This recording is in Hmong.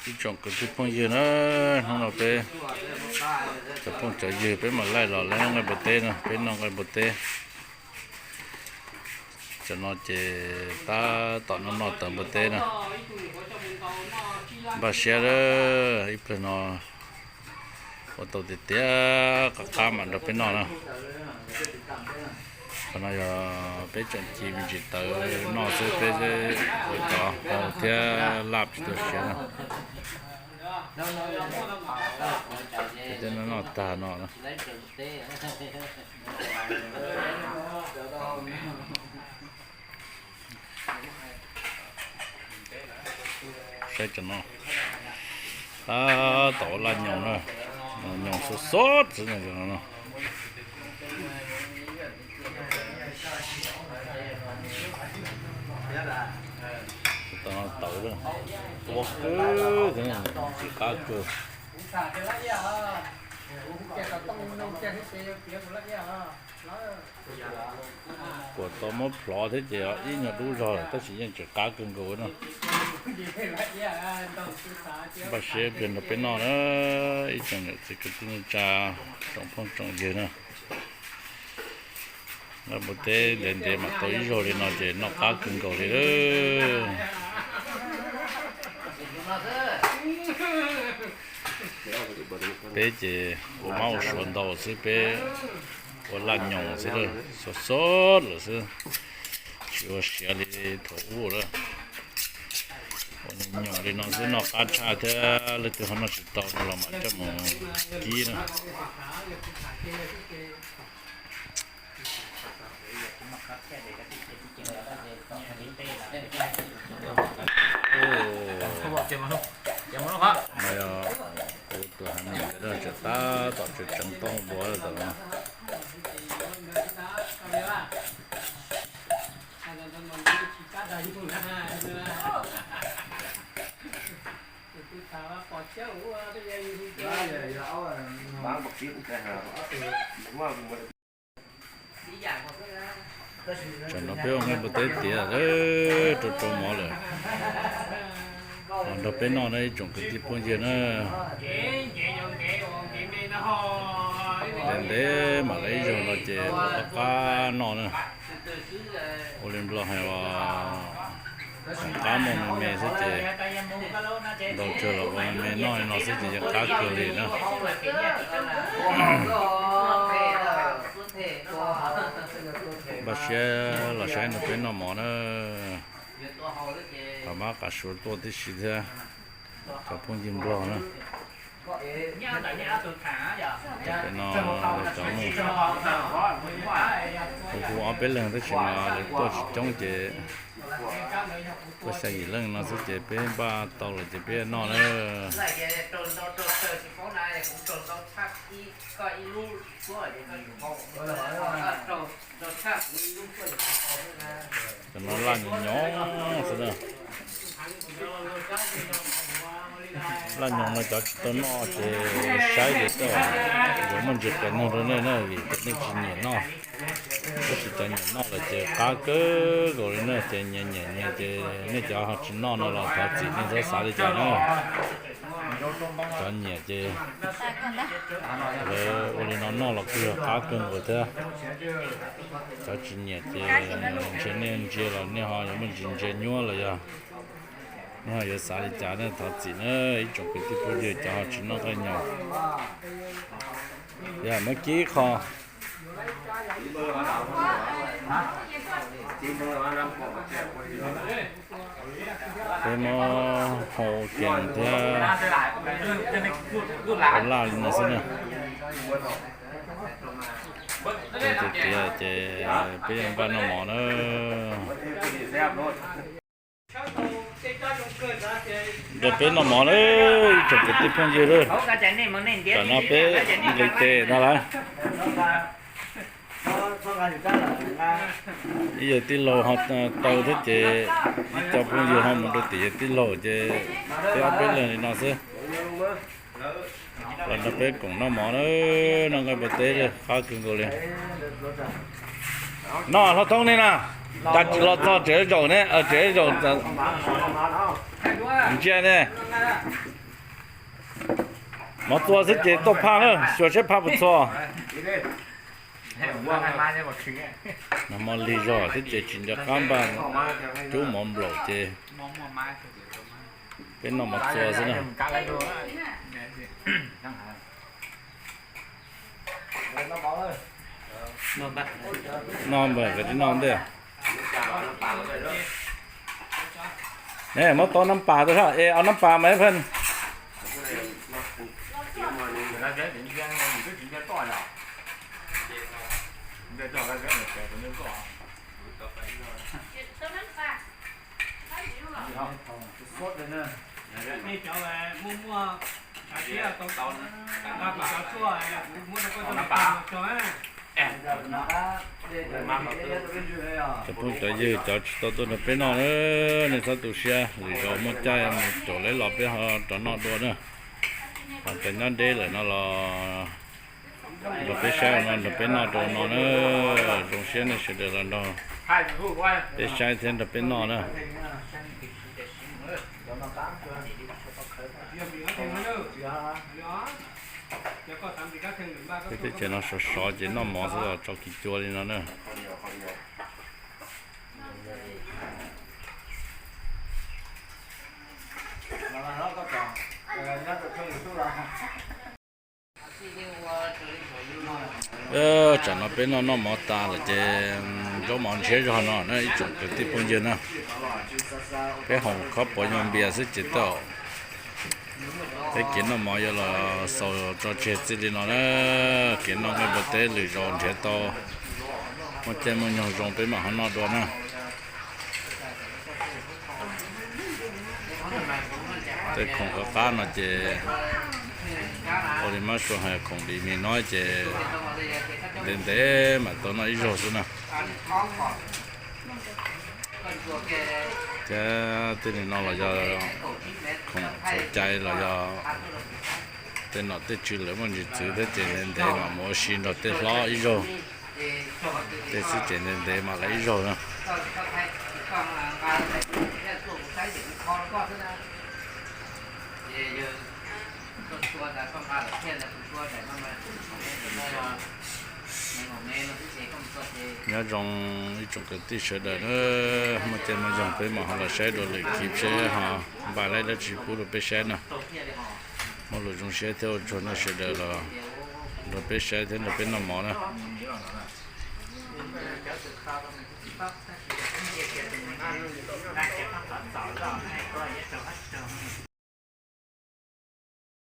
Ib tsoom kwv tij phooj ywg na, hnub no peb cov phooj cov ywg peb mam laij los lawv nqaij npua teb no, peb noj nqaij npua teb. Tam no ces tab tom noj noj tawv npua teb na. Npaj siab lawm, ib pliag no ua tau tiag tiag qab qab mam nrog peb noj na. Qhov no yog peb tseem ci me ntsis tawv noj xwb, peb ua cov hau thiab laj tsis tau siav na. Peb twb noj noj tag no na. Saib cov no, tab tom ua laj nyoos na, nyoos xov xov xwb no. Tawv, tua kawg thiab, tsis qab kawg. Kuam tau muab plhov thiab ces ib nyuag dub zog lawm tab sis yeej tseem qab kawg nkaus no. Npaj siab ib pliag nrog peb noj na, ib tsoom niam txiv kwv tij neej tsa, tsoom phooj tsoom ywg na. Nqaij npua teb ntev ntev mam tau ib zaug li no ces noj qab kawg nkaus li lawm. Peb ces ua mab ua suav ntau xwb, peb ua laj nyoos xwb, xov xov lawm xwb, tsis ua siav li thaum ub lawm. Ua nyoos li no xwb noj qab tshaj thiab, leej twg ho noj tsis tau no los mam coj mus kib na. No yog kuv tus heev niam ntawd tseem tab tom tseem tseev tau npua lawm no. Tsam no peb ua nqaij npua teb tiav lawm, rau rau mov lawm. Los nrog peb noj na ib tsoom kwv tij phooj ywg na. Ntev ntev mam li ib zaug no ces ua qab qab noj na. Ua li Nplog hais los, qab muaj me me xwb ces, ntaus tsawg los ua me me noj li no xwb ces yeej qab kawg li na. Npaj siab los saib nrog peb noj mov na. Qhov mab qav suav tuaj tib si thiab, cov phooj ywg Nplog na. Peb no cov Hmoob hu hu ob peb leeg tab sis mas lawv tuaj tsis coob ces tuaj xya yim leej no xwb ces peb npaj tau lawm ces peb noj na. Cov no laj nyoos nyoos xwb na. Laj nyoos no cov tsis tau noj ces saib ces yuav muaj ntsis qias neeg rau nej na vim tias nej tsis nyiam noj. Tab sis cov nyiam noj lawm ces qab kawg nkaus li na, ces nyias nyiam nyias ces nej cov ho tsis noj no los thov txim nej txhob xav li cas na. Cov nyiam ces lawv ua li no noj los kuj yog qab kawg nkaus thiab. Cov tsis nyiam ces ntshe nej ntsia los nej ho yuav muaj ntsis ntsia nyuab los yog nej ho yuav xav li cas na, thov txim na ib tsoom kwv tij phooj ywg cov ho tsis noj nqaij nyoos. Yog muab kib qho. Peb muab hau kees thiab laj li no xwb na. Tiav tiav ces peb yuav npaj noj mov na. Nrog peb noj mov na, ib tsoom kwv tij phooj ywg lawm. Tam no peb nqis tes no lawm. Ib yawg tij laug ho tau thiab ces ib co phooj ywg ho mus rau tim yawg tij laug ces peb ob peb leeg li no xwb. Los nrog peb koom noj mov na, noj nqaij npua teb li qab kawg nkaus li. Noj hlo thoob ne na, cas tsis los txog tsev zaum ne, tsev zaum ntsia ne. Mov txua xwb ces tuaj phaj na, xyuas saib phaj puas txhua. Nag hmo lig zog xwb ces tsis nco qab npaj cub mov nplaum ces peb noj mov txua xwb na. Noj npawg, koj tsis noj ntej. Ne, muab tau nab pas rau, es au nab pas mas pheej. Cov phooj cov ywg, cov tsis tau tuaj nrog peb noj na, nej txhob tu siab, lwm zaus muaj caij mus caum lawv los peb ho rov noj dua na. Ho cov nyob deb lawm no los nrog peb saib no, nrog peb noj rau no na. Zoo siab nej sawv daws los nrog peb saib thiab nrog peb noj na. Peb teb chaws no sov sov ces noj mov xwb los tso kis cua li no na. Tsam no peb noj noj mov tas lawm ces zaub mov ntshiab zog no na ib tsoom kwv tij phooj ywg na. Peb haus khob puav nyuag npias xwb ces tau. Peb kev noj mov yuav los xaus tso tseg txij li no na. Kev noj nqaij npua teb lwm zaus nrhiav tau muaj caij muaj nyoog zoo peb mam ho noj dua na. Tej khoom qab qab no ces ua li mab sua hais khoom dim mis no ces ntev ntev mam tau noj ib zaug xwb na. Thiab tej nim no los yog khoom txhaum cai los yog tej nom tej tswv lawv muaj ntsis txwv thiab ces ntev ntev mam mus ua si nrog tej hlob ib zaug. Tej xwb ces ntev ntev mam lawv ib zaug na. Nyob zoo ib tsoom kwv tij sawv daws na, muaj caij muaj nyoog peb mam ho los saib dua lwm clip seb ho npaj lawm dab tsi pub rau peb saib na. Muaj lus zoo siab thiab ua tsaug nej sawv daws los nrog peb saib thiab nrog peb noj mov na.